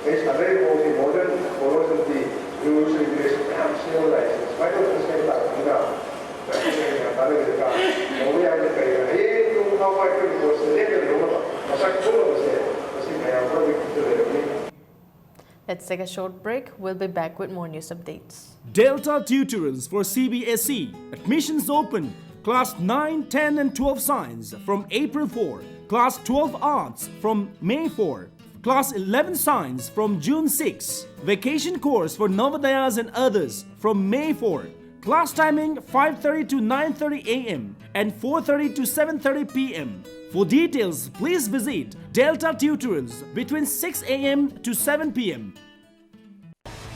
ꯑꯩ ꯁꯥꯟꯅꯔꯤꯕ ꯃꯑꯣꯡꯁꯤ ꯃꯣꯗꯔꯟ ꯐꯣꯔꯣꯁꯤꯡꯒꯤ ꯔꯨꯜꯁ ꯔꯤꯒꯨꯂꯦꯁꯟ ꯃꯌꯥꯝ ꯁꯦꯝꯃ ꯂꯥꯛꯏ꯫ ꯁꯨꯃꯥꯏꯅ ꯇꯧꯗꯅ ꯁꯦꯝ ꯇꯥꯔꯕꯅꯤꯅ ꯀꯥꯟꯅꯒꯗ꯭ꯔꯥ? ꯇꯧꯕ ꯌꯥꯕꯗꯤ ꯀꯔꯤꯅꯣ? ꯍꯌꯦꯡ ꯇꯨꯡ ꯐꯥꯎꯕ ꯑꯩꯈꯣꯏꯒꯤ ꯀꯣꯔꯁꯁꯦ ꯂꯦꯞꯇꯕ ꯌꯥꯎꯅꯕ ꯃꯁꯛ ꯊꯣꯛꯅꯕꯁꯦ ꯃꯁꯤ ꯃꯌꯥꯝ ꯄꯨꯝꯅꯃꯛꯀꯤ ꯈꯨꯠꯇ ꯂꯩꯔꯕꯅꯤ꯫ Let's take a short break. We'll be back with more news updates. Delta Tutorals for C B S E. Admissions open. Class nine, ten, and twelve Science from April four. Class twelve Arts from May four. Class eleven Science from June six. Vacation course for Navodayas and others from May four. Class timing five thirty to nine thirty a m and four thirty to seven thirty p m. For details, please visit Delta Tutorals between six a m to seven p m.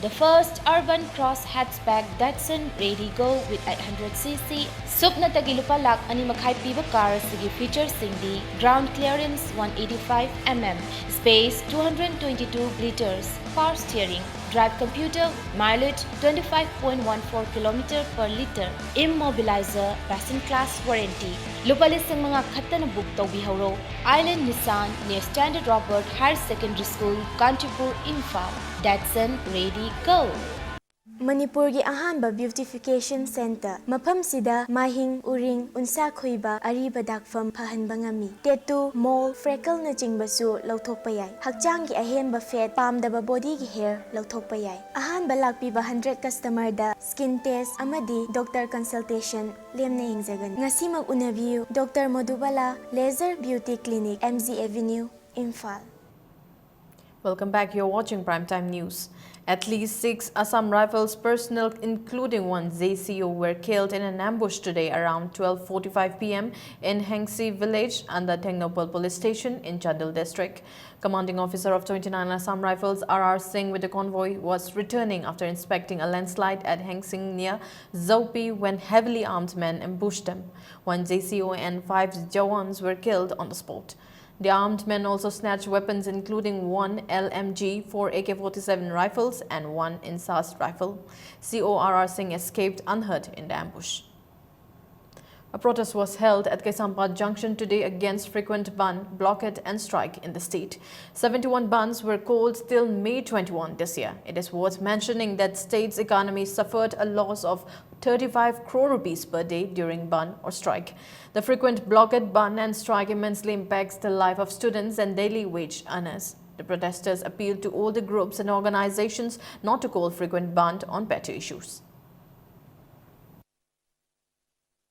The first urban cross hatchback Datsun Redi Go with eight hundred C C, ꯁꯨꯞꯅꯇꯒꯤ ꯂꯨꯄꯥ ꯂꯥꯈ ꯑꯅꯤ ꯃꯈꯥꯏ ꯄꯤꯕ car ꯑꯁꯤꯒꯤ ꯐꯤꯆꯔꯁꯤꯡꯗꯤ: ground clearance one eighty five mm, space two hundred twenty two litres, power steering, drive computer, mileage twenty five point one four kilometer per litre, immobilizer, passenger class warranty. ꯂꯨꯄꯥ ꯂꯤꯁꯤꯡ ꯃꯉꯥ ꯈꯛꯇꯅ book ꯇꯧꯕꯤꯍꯧꯔꯣ꯫ Island Nissan near Standard Robert Higher Secondary School, Kanchipur, Imphal. Datsun, ready, go! ꯃꯅꯤꯄꯨꯔꯒꯤ ꯑꯍꯥꯟꯕ beautification centre. ꯃꯐꯝꯁꯤꯗ ꯃꯥꯏꯍꯤꯡ, ꯎꯔꯤꯡ, ꯎꯟꯁꯥ ꯈꯣꯏꯕ, ꯑꯔꯤꯕ ꯗꯥꯛꯐꯝ ꯐꯍꯟꯕ ꯉꯝꯃꯤ꯫ ꯇꯦꯇꯨ, ꯃꯣꯜ, ꯐ꯭ꯔꯦꯀꯜꯅꯆꯤꯡꯕꯁꯨ ꯂꯧꯊꯣꯛꯄ ꯌꯥꯏ꯫ ꯍꯛꯆꯥꯡꯒꯤ ꯑꯍꯦꯟꯕ ꯐꯦꯠ, ꯄꯥꯝꯗꯕ ꯕꯣꯗꯤꯒꯤ ꯍꯦꯌꯔ ꯂꯧꯊꯣꯛꯄ ꯌꯥꯏ꯫ ꯑꯍꯥꯟꯕ ꯂꯥꯛꯄꯤꯕ ꯍꯟꯗ꯭ꯔꯦꯠ ꯀꯁꯇꯃꯔꯗ ꯁ꯭ꯀꯤꯟ ꯇꯦꯁ ꯑꯃꯗꯤ ꯗꯣꯛꯇꯔ ꯀꯟꯁꯜꯇꯦꯁꯟ ꯂꯦꯝꯅ ꯌꯦꯡꯖꯒꯅꯤ꯫ ꯉꯁꯤꯃꯛ ꯎꯅꯕꯤꯌꯨ꯫ Doctor Madhubala laser beauty clinic, M G avenue, Imphal. Welcome back. You're watching Primetime News. At least six Assam Rifles personnel, including one J C O, were killed in an ambush today around twelve forty-five p m in Hengsi village under Tengnoupal police station in Chandel district. Commanding officer of twenty-nine Assam Rifles, R R Singh, with the convoy, was returning after inspecting a landslide at Hengsing near Zopi when heavily armed men ambushed them. One J C O and five Jawans were killed on the spot. The armed men also snatched weapons, including one L M G, four A K forty-seven rifles, and one INSAS rifle. C O R R Singh escaped unhurt in the ambush. A protest was held at Kaisampat Junction today against frequent bandh, blockade and strike in the state. Seventy-one bandhs were called till May twenty-one this year. It is worth mentioning that state's economy suffered a loss of thirty-five crore rupees per day during bandh or strike. The frequent blockade, bandh and strike immensely impacts the life of students and daily wage earners. The protesters appeal to all the groups and organizations not to call frequent bandh on petty issues.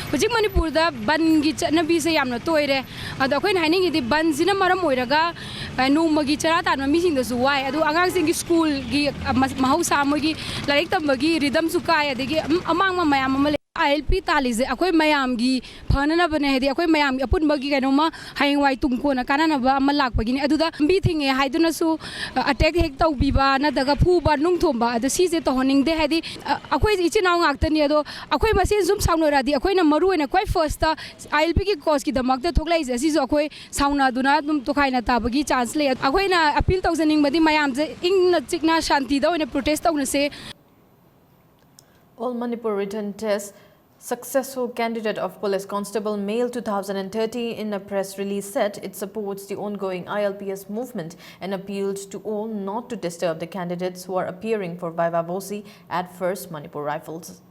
ꯍꯧꯖꯤꯛ ꯃꯅꯤꯄꯨꯔꯗ ꯕꯟꯒꯤ ꯆꯠꯅꯕꯤꯁꯦ ꯌꯥꯝꯅ ꯇꯣꯏꯔꯦ꯫ ꯑꯗꯣ ꯑꯩꯈꯣꯏꯅ ꯍꯥꯏꯅꯤꯡꯉꯤꯗꯤ ꯕꯟꯁꯤꯅ ꯃꯔꯝ ꯑꯣꯏꯔꯒ, ꯑ, ꯅꯣꯡꯃꯒꯤ ꯆꯔꯥ ꯇꯥꯟꯕ ꯃꯤꯁꯤꯡꯗꯁꯨ ꯋꯥꯏ, ꯑꯗꯨ ꯑꯉꯥꯡꯁꯤꯡꯒꯤ ꯁ꯭ꯀꯨꯜꯒꯤ, ꯑ, ꯃ-, ꯃꯍꯧꯁꯥ ꯃꯣꯏꯒꯤ ꯂꯥꯏꯔꯤꯛ ꯇꯝꯕꯒꯤ ꯔꯤꯗꯝꯁꯨ ꯀꯥꯏ, ꯑꯗꯒꯤ ꯑꯝ-, ꯑꯃꯥꯡꯕ ꯃꯌꯥꯝ ꯑꯃ ꯂꯩ꯫ ꯑꯥꯏ ꯑꯦꯜ ꯄꯤ ꯇꯥꯜꯂꯤꯁꯦ ꯑꯩꯈꯣꯏ ꯃꯌꯥꯝꯒꯤ ꯐꯅꯅꯕꯅꯦ, ꯍꯥꯏꯗꯤ ꯑꯩꯈꯣꯏ ꯃꯌꯥꯝꯒꯤ ꯑꯄꯨꯟꯕꯒꯤ ꯀꯩꯅꯣꯝꯃ ꯍꯌꯦꯡꯋꯥꯏ ꯇꯨꯡ ꯀꯣꯟꯅ ꯀꯥꯟꯅꯅꯕ ꯑꯃ ꯂꯥꯛꯄꯒꯤꯅꯤ꯫ ꯑꯗꯨꯗ ꯂꯝꯕꯤ ꯊꯤꯡꯉꯦ ꯍꯥꯏꯗꯨꯅꯁꯨ, ꯑ, ꯑꯦꯇꯦꯛ ꯍꯦꯛ ꯇꯧꯕꯤꯕ ꯅꯠꯇ꯭ꯔꯒ ꯐꯨꯕ ꯅꯨꯡ ꯊꯣꯝꯕ, ꯑꯗꯣ ꯁꯤꯁꯦ ꯇꯧꯍꯟꯅꯤꯡꯗꯦ꯫ ꯍꯥꯏꯗꯤ, ꯑ, ꯑꯩꯈꯣꯏ ꯏꯆꯤꯟ ꯏꯅꯥꯎ ꯉꯥꯛꯇꯅꯤ, ꯑꯗꯣ ꯑꯩꯈꯣꯏ ꯃꯁꯦꯟ ꯁꯨꯝ ꯁꯥꯎꯅꯔꯗꯤ ꯑꯩꯈꯣꯏꯅ ꯃꯔꯨ ꯑꯣꯏꯅ ꯈ꯭ꯋꯥꯏ ꯐꯥꯔꯁꯇ ꯑꯥꯏ ꯑꯦꯜ ꯄꯤꯒꯤ ꯀꯣꯁꯀꯤꯗꯃꯛꯇ ꯊꯣꯛꯂꯛꯏꯁꯦ, ꯑꯁꯤꯁꯨ ꯑꯩꯈꯣꯏ ꯁꯥꯎꯅꯗꯨꯅ ꯑꯗꯨꯝ ꯇꯣꯈꯥꯏꯅ ꯇꯥꯕꯒꯤ ꯆꯥꯟꯁ ꯂꯩ꯫ ꯑꯩꯈꯣꯏꯅ ꯑꯄꯤꯜ ꯇꯧꯖꯅꯤꯡꯕꯗꯤ ꯃꯌꯥꯝꯁꯦ ꯏꯪꯅ ꯆꯤꯛꯅ ꯁꯥꯟꯇꯤꯗ ꯑꯣꯏꯅ protest ꯇꯧꯅꯁꯦ꯫ All Manipur written test successful candidate of Police Constable Male two thousand and thirteen in a press release said it supports the ongoing I L P S movement and appealed to all not to disturb the candidates who are appearing for Viva Voce at First Manipur Rifles.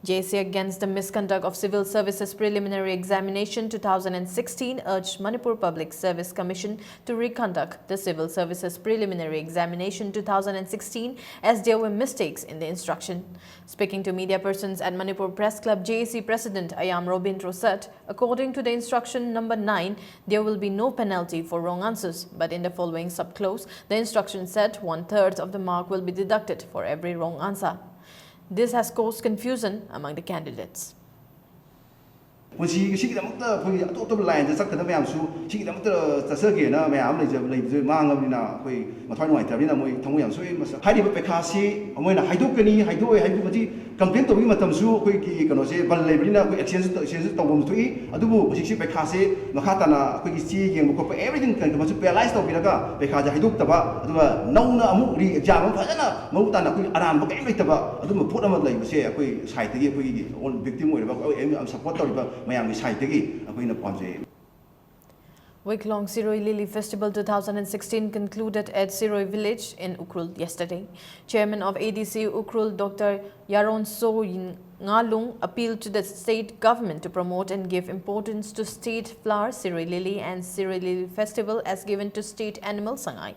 J A C, against the misconduct of Civil Services Preliminary Examination two thousand sixteen, urged Manipur Public Service Commission to reconduct the Civil Services Preliminary Examination two thousand sixteen, as there were mistakes in the instruction. Speaking to media persons at Manipur Press Club, J A C President Ayam Robindro said, according to the instruction number nine, there will be no penalty for wrong answers, but in the following subclause, the instruction said one-third of the mark will be deducted for every wrong answer. This has caused confusion among the candidates. ꯄꯨꯟꯁꯤ ꯁꯤꯒꯤꯗꯃꯛꯇ ꯑꯩꯈꯣꯏꯒꯤ ꯑꯇꯣꯞ ꯑꯇꯣꯞꯄ ꯂꯥꯏꯟꯗ ꯆꯠꯀꯗꯕ ꯃꯌꯥꯝꯁꯨ ꯁꯤꯒꯤꯗꯃꯛꯇ ꯆꯠꯆꯒꯦꯅ ꯃꯌꯥꯝ ꯑꯃ ꯂꯩꯖꯕ ꯂꯩꯕꯁꯨ ꯃꯥꯡꯉꯕꯅꯤꯅ ꯑꯩꯈꯣꯏ ꯃꯊ꯭ꯋꯥꯏ ꯅꯨꯡꯉꯥꯏꯇꯕꯅꯤꯅ ꯃꯣꯏ ꯊꯃꯣꯏ ꯌꯥꯝ ꯁꯣꯛꯏ꯫ ꯃꯁꯛ ꯍꯥꯏꯔꯤꯕ ꯄꯩꯈꯥꯁꯤ ꯃꯣꯏꯅ ꯍꯥꯏꯗꯣꯛꯀꯅꯤ ꯍꯥꯏꯗꯣꯛꯑꯣꯏ ꯍꯥꯏꯕꯗꯤ ꯃꯁꯤ ꯀꯝꯄ꯭ꯂꯦꯟ ꯇꯧꯕꯒꯤ ꯃꯇꯝꯁꯨ ꯑꯩꯈꯣꯏꯒꯤ ꯀꯩꯅꯣꯁꯦ ꯕꯟ ꯂꯩꯕꯅꯤꯅ ꯑꯩꯈꯣꯏ ꯑꯦꯛꯁꯆꯦꯟꯖ ꯑꯦꯛꯁꯆꯦꯟꯖ ꯇꯧꯐꯝ ꯊꯣꯛꯏ꯫ ꯑꯗꯨꯕꯨ ꯍꯧꯖꯤꯛꯁꯤ ꯄꯩꯈꯥꯁꯦ ꯃꯈꯥ ꯇꯥꯅ ꯑꯩꯈꯣꯏꯒꯤ ꯆꯦ ꯌꯦꯡꯕ ꯈꯣꯠꯄ everything ꯀꯩꯅꯣꯁꯨ ꯄꯦꯔꯥꯂꯥꯏꯁ ꯇꯧꯕꯤꯔꯒ ꯄꯩꯈꯥꯁꯦ ꯍꯥꯏꯗꯣꯛꯇꯕ ꯑꯗꯨꯒ ꯅꯧꯅ ꯑꯃꯨꯛ ꯔꯤ ꯑꯦꯛꯖꯥꯝ ꯑꯃ ꯐꯖꯅ ꯃꯃꯨꯠ ꯇꯥꯅ ꯑꯩꯈꯣꯏ ꯑꯔꯥꯟꯕ ꯀꯔꯤꯝ ꯂꯩꯇꯕ ꯑꯗꯨꯝꯕ ꯄꯣꯠ ꯑꯃ ꯂꯩꯕꯁꯦ ꯑꯩꯈꯣꯏ ꯁꯥꯏꯠꯇꯒꯤ ꯑꯩꯈꯣꯏꯒꯤ ꯑꯣꯜ ꯚꯤꯛꯇꯤꯝ ꯑꯣꯏꯔꯤꯕ ꯑꯩꯈꯣꯏ ꯁꯞꯄꯣꯔꯠ ꯇꯧꯔꯤꯕ ꯃꯌꯥꯝꯒꯤ ꯁꯥꯏꯠꯇꯒꯤ ꯑꯩꯈꯣꯏꯅ ꯄꯥꯝꯖꯩ꯫ Week-long Sirui Lily Festival two thousand sixteen concluded at Sirui village in Ukhrul yesterday. Chairman of A D C Ukhrul, Doctor Yaronso Ngalung, appealed to the state government to promote and give importance to state flower Sirui Lily and Sirui Lily Festival as given to state animal Sangai.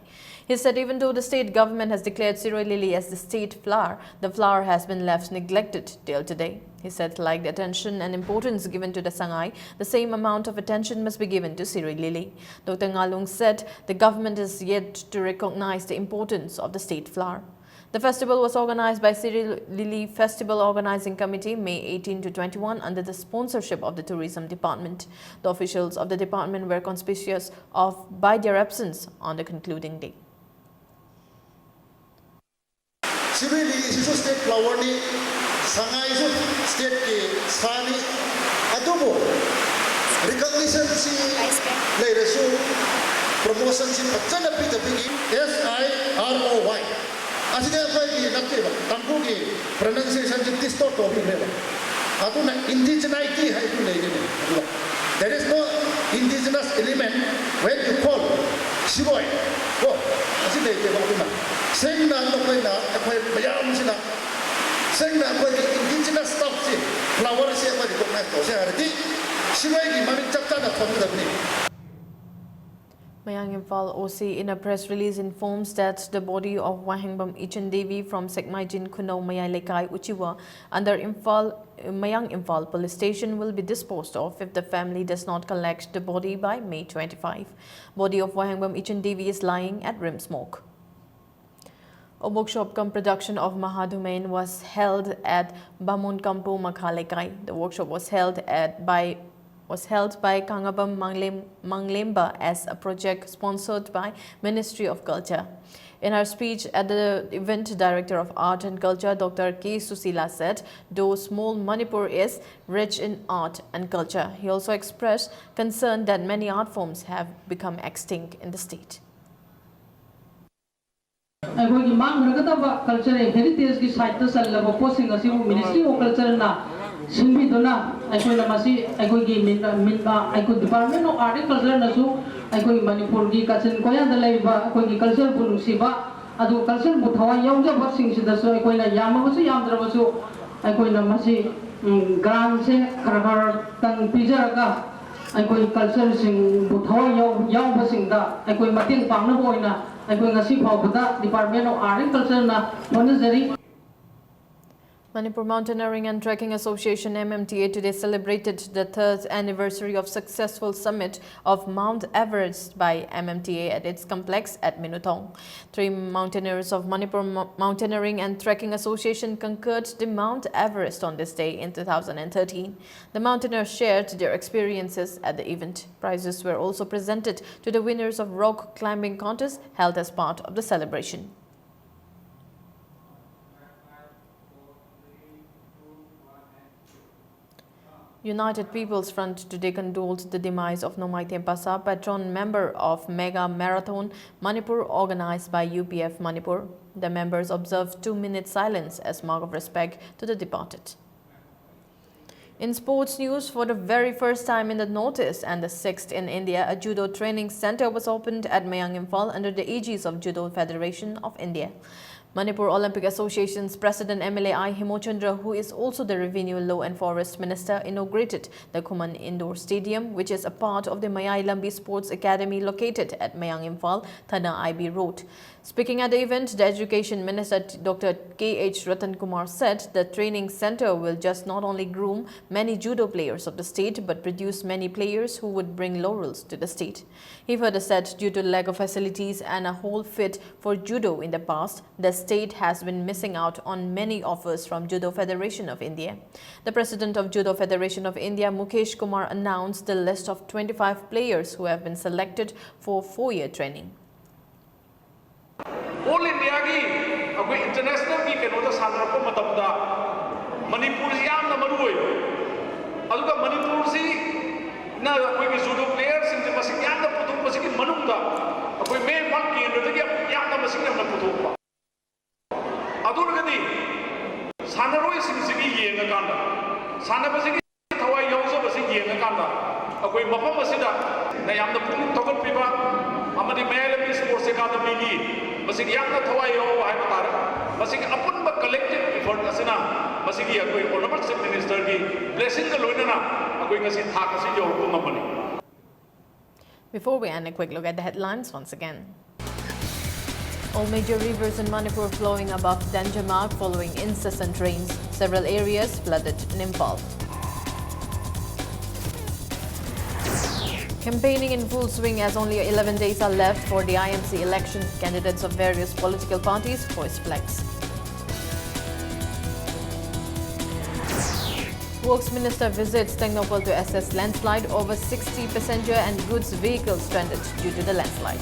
He said even though the state government has declared Sirui Lily as the state flower, the flower has been left neglected till today. He said, like the attention and importance given to the Sangai, the same amount of attention must be given to Sirui Lily. Doctor Ngalung said the government is yet to recognize the importance of the state flower. The festival was organized by Sirui Lily Festival Organizing Committee, May eighteen to twenty-one, under the sponsorship of the Tourism Department. The officials of the department were conspicuous of by their absence on the concluding day. Sirui Lily ꯁꯤꯁꯨ state flower ꯅꯤ, ꯁꯉꯥꯏꯁꯨ state ꯀꯤ ꯁꯥꯅꯤ꯫ ꯑꯗꯨꯕꯨ recognition ꯁꯤ ꯂꯩꯔꯁꯨ promotion ꯁꯤ ꯐꯖꯅ ꯄꯤꯗꯕꯒꯤ S I R O Y ꯑꯁꯤꯗꯤ ꯑꯩꯈꯣꯏꯒꯤ ꯅꯠꯇꯦꯕ, ꯇꯥꯡꯈꯨꯜꯒꯤ pronunciation ꯁꯤ distort ꯇꯧꯕꯤꯈ꯭ꯔꯦꯕ꯫ ꯑꯗꯨꯅ indigeneity ꯍꯥꯏꯕꯗꯨ ꯂꯩꯔꯤꯅꯦ꯫ ꯑꯗꯨꯒ there is no indigenous element when you call ꯁꯤꯔꯣꯏ ꯀꯣ, ꯑꯁꯤ ꯂꯩꯇꯦꯕ꯫ ꯑꯗꯨꯅ ꯁꯦꯡꯅ ꯅꯈꯣꯏꯅ ꯑꯩꯈꯣꯏ ꯃꯌꯥꯝꯁꯤꯅ ꯁꯦꯡꯅ ꯑꯩꯈꯣꯏꯒꯤ indigenous stuffꯁꯤ, flowerꯁꯤ ꯑꯩꯈꯣꯏ recognize ꯇꯧꯁꯦ ꯍꯥꯏꯔꯗꯤ ꯁꯤꯔꯣꯏꯒꯤ ꯃꯃꯤꯡ ꯆꯞ ꯆꯥꯅ ꯊꯣꯟꯒꯗꯕꯅꯤ꯫ Mayang Imphal O C, in a press release, informs that the body of Wahengbam Ichan Devi from Sekmaijin Khunou Mayai Lekai Uchiwa under Imphal, Mayang Imphal Police Station will be disposed of if the family does not collect the body by May twenty-five. Body of Wahengbam Ichan Devi is lying at RIMS morgue. A workshop cum production of Mahadhumen was held at Bamun Kampu Makha Lekai. The workshop was held at by was held by Kangabam Manglem, Manglemba as a project sponsored by Ministry of Culture. In her speech at the event, Director of Art and Culture Doctor K Susila said, though small, Manipur is rich in art and culture. He also expressed concern that many art forms have become extinct in the state. ꯑꯩꯈꯣꯏꯒꯤ ꯃꯥꯡꯈ꯭ꯔꯒꯗꯕ cultural heritageꯀꯤ siteꯇ ꯆꯜꯂꯕ ꯄꯣꯠꯁꯤꯡ ꯑꯁꯤꯕꯨ Ministry of Cultureꯅ ꯁꯤꯟꯕꯤꯗꯨꯅ ꯑꯩꯈꯣꯏꯅ ꯃꯁꯤ ꯑꯩꯈꯣꯏꯒꯤ ꯃꯤꯟ-, ꯃꯤꯟ-, ꯑꯩꯈꯣꯏ Department of Art and Cultureꯅꯁꯨ ꯑꯩꯈꯣꯏ ꯃꯅꯤꯄꯨꯔꯒꯤ ꯀꯥꯆꯤꯟ ꯀꯣꯌꯥꯗ ꯂꯩꯔꯤꯕ ꯑꯩꯈꯣꯏꯒꯤ cultureꯕꯨ ꯅꯨꯡꯁꯤꯕ, ꯑꯗꯨꯒ cultureꯕꯨ ꯊꯋꯥꯏ ꯌꯥꯎꯖꯕꯁꯤꯡꯁꯤꯗꯁꯨ ꯑꯩꯈꯣꯏꯅ ꯌꯥꯝꯃꯕꯁꯨ ꯌꯥꯝꯗ꯭ꯔꯕꯁꯨ ꯑꯩꯈꯣꯏꯅ ꯃꯁꯤ, ꯎꯝ, grantꯁꯦ ꯈꯔ ꯈꯔꯇꯪ ꯄꯤꯖꯔꯒ ꯑꯩꯈꯣꯏ cultureꯁꯤꯡꯕꯨ ꯊꯋꯥꯏ ꯌꯥꯎ-, ꯌꯥꯎꯕꯁꯤꯡꯗ ꯑꯩꯈꯣꯏ ꯃꯇꯦꯡ ꯄꯥꯡꯅꯕ ꯑꯣꯏꯅ ꯑꯩꯈꯣꯏ ꯉꯁꯤ ꯐꯥꯎꯕꯗ Department of Art and Cultureꯅ ꯍꯣꯠꯅꯖꯔꯤ꯫ Manipur Mountaineering and Trekking Association, M M T A, today celebrated the third anniversary of successful summit of Mount Everest by M M T A at its complex at Minutong. Three mountaineers of Manipur Mo-, Mountaineering and Trekking Association conquered the Mount Everest on this day in two thousand thirteen. The mountaineers shared their experiences at the event. Prizes were also presented to the winners of rock climbing contest held as part of the celebration. United People's Front today condoled the demise of Nomaiten Pasa, patron member of Mega Marathon Manipur, organized by U P F Manipur. The members observed two minutes silence as mark of respect to the departed. In sports news, for the very first time in the Northeast and the sixth in India, a judo training center was opened at Mayang Imphal under the aegis of Judo Federation of India. Manipur Olympic Association's President M L A I Hemochandra, who is also the Revenue, Law and Forest Minister, inaugurated the Khuman Indoor Stadium, which is a part of the Mayai Lambi Sports Academy located at Mayang Imphal, Thana I B Road. Speaking at the event, the Education Minister Doctor K H Ratan Kumar said the training center will just not only groom many judo players of the state but produce many players who would bring laurels to the state. He further said due to lack of facilities and a hole fit for judo in the past, the state has been missing out on many offers from Judo Federation of India. The president of Judo Federation of India, Mukesh Kumar, announced the list of twenty-five players who have been selected for four-year training. All ꯏꯟꯗꯤꯌꯥꯒꯤ ꯑꯩꯈꯣꯏ ꯏꯟꯇꯔꯅꯦꯁꯅꯦꯜꯒꯤ ꯀꯩꯅꯣꯗ ꯁꯥꯟꯅꯔꯛꯄ ꯃꯇꯝꯗ ꯃꯅꯤꯄꯨꯔꯁꯤ ꯌꯥꯝꯅ ꯃꯔꯨ ꯑꯣꯏ꯫ ꯑꯗꯨꯒ ꯃꯅꯤꯄꯨꯔꯁꯤꯅ ꯑꯩꯈꯣꯏꯒꯤ ꯖꯨꯗꯣ ꯄ꯭ꯂꯦꯌꯔꯁꯤꯡꯁꯦ ꯃꯁꯤꯡ ꯌꯥꯝꯅ ꯄꯨꯊꯣꯛꯄꯁꯤꯒꯤ ꯃꯅꯨꯡꯗ ꯑꯩꯈꯣꯏ ꯃꯦꯟ ꯐꯥꯔꯝ ꯀꯦꯟꯗ꯭ꯔꯗꯒꯤ ꯌꯥꯝꯅ ꯃꯁꯤꯡ ꯌꯥꯝꯅ ꯄꯨꯊꯣꯛꯄ꯫ ꯑꯗꯨ ꯑꯣꯏꯔꯒꯗꯤ ꯁꯥꯟꯅꯔꯣꯏꯁꯤꯡꯁꯤꯒꯤ ꯌꯦꯡꯉꯀꯥꯟꯗ, ꯁꯥꯟꯅꯕꯁꯤꯒꯤ ꯊꯋꯥꯏ ꯌꯥꯎꯖꯕꯁꯤ ꯌꯦꯡꯉꯀꯥꯟꯗ, ꯑꯩꯈꯣꯏ ꯃꯐꯝ ꯑꯁꯤꯗ ꯌꯥꯝꯅ ꯄꯨꯛꯅꯤꯡ ꯊꯧꯒꯠꯄꯤꯕ ꯑꯃꯗꯤ ꯃꯌꯥꯏ ꯂꯝꯕꯤ ꯁ꯭ꯄꯣꯔꯠꯁ ꯑꯦꯀꯥꯗꯃꯤꯒꯤ ꯃꯁꯤꯒꯤ ꯌꯥꯝꯅ ꯊꯋꯥꯏ ꯌꯥꯎꯕ ꯍꯥꯏꯕ ꯇꯥꯔꯦ꯫ ꯃꯁꯤꯒꯤ ꯑꯄꯨꯟꯕ ꯀꯂꯦꯛꯇꯤꯚ ꯏꯐꯔꯠ ꯑꯁꯤꯅ ꯃꯁꯤꯒꯤ ꯑꯩꯈꯣꯏ ꯑꯣꯅꯔꯦꯕꯜ ꯆꯤꯐ ꯃꯤꯅꯤꯁꯇꯔꯒꯤ ꯕ꯭ꯂꯦꯁꯤꯡꯒ ꯂꯣꯏꯅꯅ ꯑꯩꯈꯣꯏ ꯉꯁꯤ ꯊꯥꯛ ꯑꯁꯤ ꯌꯧꯔꯛꯄ ꯉꯝꯕꯅꯤ꯫ Before we end, a quick look at the headlines once again. All major rivers in Manipur flowing above danger mark following incessant rains. Several areas flooded in Imphal. Campaigning in full swing as only eleven days are left for the I M C election. Candidates of various political parties hoist flags. Works Minister visits Tengnoupal to assess landslide. Over sixty passenger and goods vehicles stranded due to the landslide.